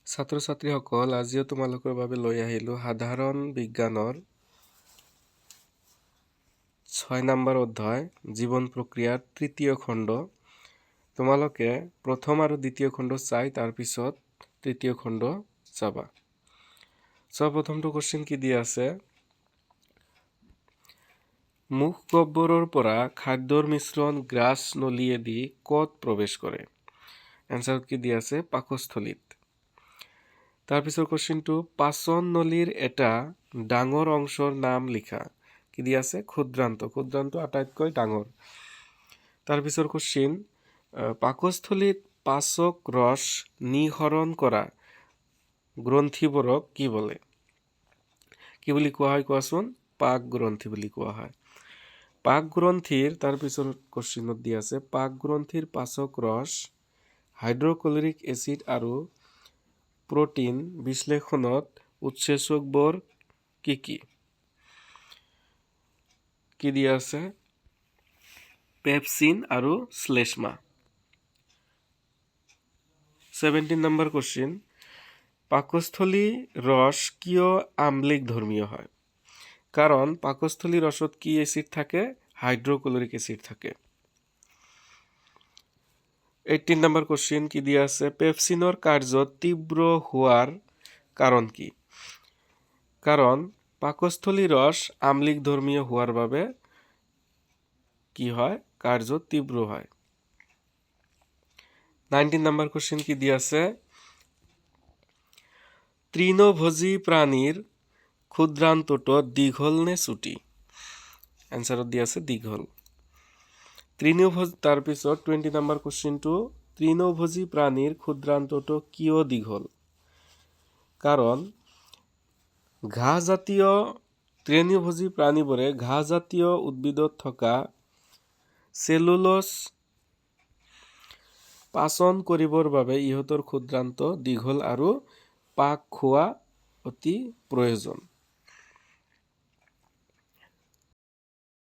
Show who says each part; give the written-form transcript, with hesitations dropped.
Speaker 1: ছাত্ৰ ছাত্ৰীসকল, আজিও তোমালোকৰ বাবে লৈ আহিলোঁ সাধাৰণ বিজ্ঞানৰ 6 নম্বৰ অধ্যায় জীৱন প্ৰক্ৰিয়াৰ তৃতীয় খণ্ড। তোমালোকে প্ৰথম আৰু দ্বিতীয় খণ্ড চাই তাৰপিছত তৃতীয় খণ্ড চাবা। চ, প্ৰথমটো কুৱেশ্যন কি দিয়া আছে? মুখ গহ্বৰৰ পৰা খাদ্যৰ মিশ্ৰণ গ্ৰাস নলীয়েদি ক'ত প্ৰৱেশ কৰে? এনচাৰত কি দিয়া আছে? পাকস্থলীত। তাৰপিছৰ কুৱেশ্যনটো, পাচন নলীৰ এটা ডাঙৰ অংশৰ নাম লিখা। কি দিয়া আছে? ক্ষুদ্ৰান্ত। ক্ষুদ্ৰান্ত আটাইতকৈ ডাঙৰ। তাৰপিছৰ কুৱেশ্যন, পাকস্থলীত পাচক ৰস নিঃসৰণ কৰা গ্ৰন্থিবোৰক কি বোলে, কি বুলি কোৱা হয় কোৱাচোন? পাক গ্ৰন্থি বুলি কোৱা হয়। পাক গ্ৰন্থিৰ, তাৰপিছৰ কুৱেশ্যনত দিয়া আছে, পাক গ্ৰন্থিৰ পাচক ৰস, হাইড্ৰক্লৰিক এচিড আৰু প্ৰটিন বিশ্লেষণত উৎসেচকবোৰ কি কি? কি দিয়া আছে? পেপচিন আৰু শ্লেষ্মা। 17 নম্বৰ কুৱেশ্যন, পাকস্থলী ৰস কিয় আম্লিক ধৰ্মীয় হয়? কাৰণ পাকস্থলী ৰসত কি এচিড থাকে? হাইড্ৰক্লৰিক এচিড থাকে। 18 নম্বৰ কুৱেশ্যন কি দিয়া আছে? পেপচিনৰ কাৰ্য তীব্ৰ হোৱাৰ কাৰণ কি? কাৰণ পাকস্থলী ৰস আম্লিক ধৰ্মীয় হোৱাৰ বাবে কি হয়? কাৰ্য তীব্ৰ হয়। 19 নম্বৰ কুৱেশ্যন কি দিয়া আছে? তৃণভোজী প্ৰাণীৰ ক্ষুদ্ৰান্তটো দীঘল নে চুটি? এনচাৰত দিয়া আছে দীঘল। তৃণভোজ, তাৰপিছত 20 নম্বৰ কুৱেশ্যনটো, তৃণভোজী প্ৰাণীৰ ক্ষুদ্ৰান্তটো কিয় দীঘল? কাৰণ ঘাঁহজাতীয়, তৃণভোজী প্ৰাণীবোৰে ঘাঁহজাতীয় উদ্ভিদত থকা চেলুল'জ পাচন কৰিবৰ বাবে ইহঁতৰ ক্ষুদ্ৰান্ত দীঘল আৰু পাক খোৱা অতি প্ৰয়োজন।